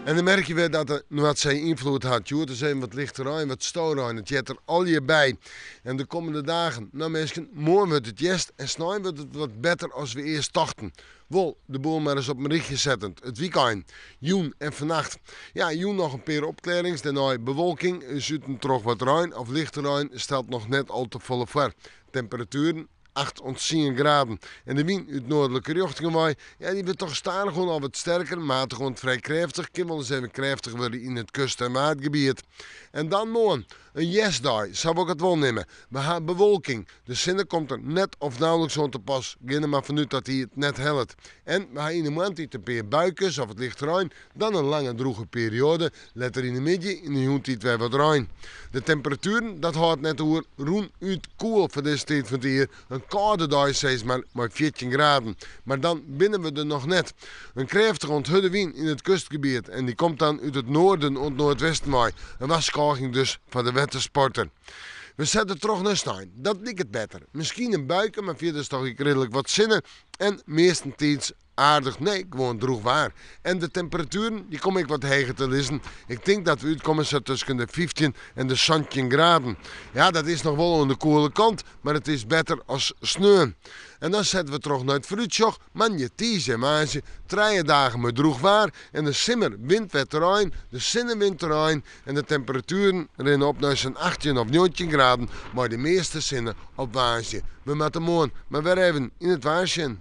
En dan merk je wer dat de Noardsee ynfloed hat. Hjoed is even wat lichte rein, wat storein. It heart der allegear by. En de kommende dagen, no minsken, moarn wurdt it hjerst en snein wurdt it wat better as we earst tochten. Wol, de boel mar ris op in rychje settend. It wykein, jûn en fannacht. Ja, jûn noch in pear opklearrings, dêrnei bewolking, út en troch wat rein of lichte rein, stelt noch net al te folle foar. Temperatueren, 8 oant 10 graden. En de wyn út noardlike rjochtingen wei, ja, dy wurdt toch stadichoan al wat sterker, matich oant frij krêftich, kin wolris even krêftich wurde yn it kust en waadgebiet. En dan moarn, in hjerstdei, sa wol ik it wol nimme. We ha bewolking, de sinne komt der net of nauwelijks oan te pas, gean der mar fanút dat dy it net hellet. En we ha yn de moarntiid in pear buikes of wat lichte rein, dan in lange drûge perioade, letter yn de middei, yn de jûntiid wer wat rein. De temperatueren, dat hâldt net oer, rûnút koel foar dizze tiid fan it jier. In kâlde dei sis mar, mei 14 graden. Mar dan binne we der noch net. In krêftige oant hurde wyn yn it kustgebiet en dy komt dan út it noarden oant noardwesten wei. In warskôging dus foar de wettersporter. We sette troch nei snein. Dat liket better. Miskien in buike, mar fierders toch ek ridlik wat sinne en meastentiids aardich, nee, gewoan drûch waar. En de temperatueren, dy komme ek wat heger te lizzen. Ik tink dat we útkomme sa tusken de 15 en de 17 graden. Ja, dat is noch wol oan de koele kant, mar it is better as sneon. En dan sette we troch nei it foarútsjoch, moandei, tiisdei en woansdei, trije dagen mei drûch waar en de simmer wint wer terein, de sinne wint terein en de temperatueren rinne op nei sa'n 18 of 19 graden mei de measte sinne op woansdei. We moatte moarn mar wer even yn it waar sjen.